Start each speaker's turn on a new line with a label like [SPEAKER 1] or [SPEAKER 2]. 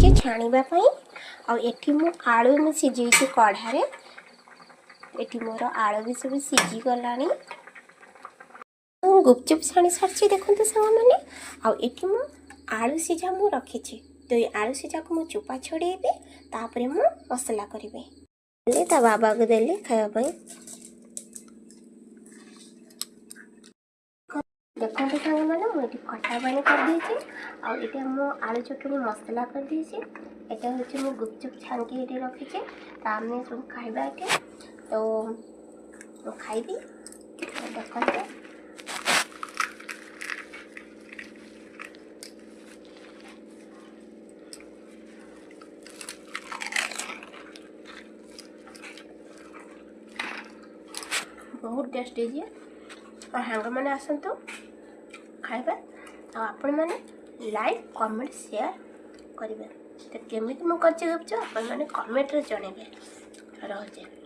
[SPEAKER 1] ରଖିଛି ଛାଣିବା ପାଇଁ। ଆଉ ଏଠି ମୁଁ ଆଳୁ ମୁଁ ସିଝେଇଛି କଢ଼ାରେ। ଏଠି ମୋର ଆଳୁ ବି ସବୁ ସିଝିଗଲାଣି। ମୁଁ ଗୁପଚୁପ୍ ଛାଣି ସାରିଛି, ଦେଖନ୍ତୁ ସାଙ୍ଗମାନେ। ଆଉ ଏଠି ମୁଁ ଆଳୁ ସିଝା ମୁଁ ରଖିଛି। ତ ଏଇ ଆଳୁ ସିଝାକୁ ମୁଁ ଚୋପା ଛଡ଼େଇବି, ତାପରେ ମୁଁ ମସଲା କରିବି। ତା ବାବାକୁ ଦେଲି ଖାଇବା ପାଇଁ। ଦେଖନ୍ତୁ ସାଙ୍ଗମାନେ, ମୁଁ ଏଠି ଖଟା ପାଣି କରିଦେଇଛି ଆଉ ଏଠି ମୁଁ ଆଳୁ ଚଟଣି ମସଲା କରିଦେଇଛି। ଏଟା ହେଉଛି ମୁଁ ଗୁପଚୁପ୍ ଛାଣିକି ଏଠି ରଖିଛି। ତ ଆମେ ସବୁ ଖାଇବା ଏଠି। ତ ମୁଁ ଖାଇବି, ଦେଖନ୍ତୁ। ବହୁତ ଟେଷ୍ଟ ହେଇଛି। ଆଉ ସାଙ୍ଗମାନେ ଆସନ୍ତୁ ଖାଇବା। ଆଉ ଆପଣମାନେ ଲାଇକ୍, କମେଣ୍ଟ, ସେୟାର କରିବେ। ତ କେମିତି ମୁଁ କରିଛି ଗୁପଚୁପ୍ ଆପଣମାନେ କମେଣ୍ଟରେ ଜଣାଇବେ। ରହୁଛି।